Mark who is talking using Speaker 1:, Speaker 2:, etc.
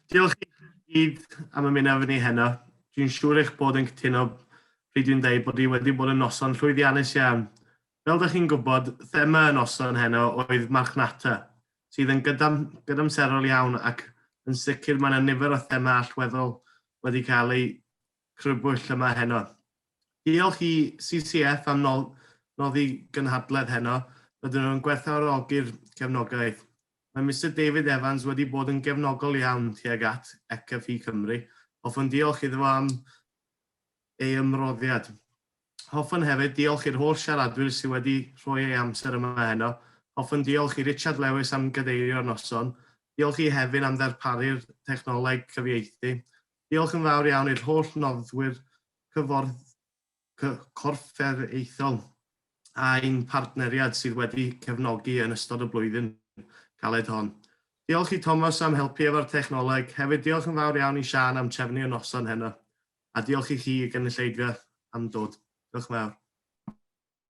Speaker 1: Diolch i chi gyd am ymuno efo ni heno. Dwi'n siŵr eich bod yn cytuno pryd dwi'n deud bod hi wedi bod yn noson llwyddiannus iawn. Fel dych chi'n gwybod, thema y noson heno oedd marchnata, sydd yn gydam, gydamserol iawn ac yn sicr mae yna nifer o thema allweddol wedi cael eu crybwyll yma heno. Diolch i CCF am noddi gynhadledd heno, rydyn nhw'n gwerthfawrogi'r cefnogaeth. Mae Mister David Evans wedi bod yn gefnogol iawn tuag at ECFI Cymru. Hoffwn diolch iddo fo am ei ymroddiad. Hoffwn hefyd diolch i'r holl siaradwyr sydd wedi rhoi ei amser yma heno. Hoffwn diolch i Richard Lewis am gadeirio'r noson. Diolch i Hefin am ddarparu'r technoleg cyfieithu. Diolch yn fawr iawn i'r holl noddwyr cyfordd corfforaethol a'n partneriaid sydd wedi cefnogi yn ystod y blwyddyn galed hon. Diolch i Thomas am helpu efo'r technoleg. Hefyd diolch yn fawr iawn i Siân am trefnu y noson heno. A diolch i chi y gynulleidfa am dod. Diolch yn fawr.